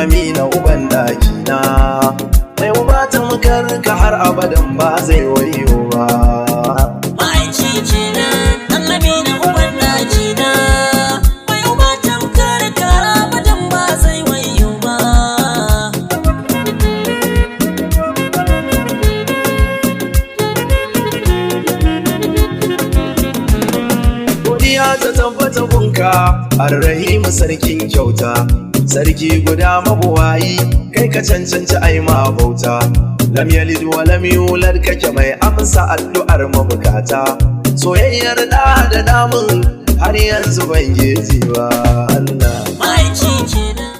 Amina uban dakina, mai uba tamkar ka har abadan ba zai wayo ba. Ma'aiki kenan, ɗan Amina uban ɗakina. Mai uba tamkar ka abadan ba zai wayo ba. Godiya ta tabbata gunka, Arrahimu sarkin kyauta, sarki guda mabuwayi, kai ka cancanci ai ma bauta. Lam yalid wa lam yulad, kake mai amsa addu'ar mabukata. Soyayyar da da damun har yanzu ban geji ba Allah. Ma'aiki kenan.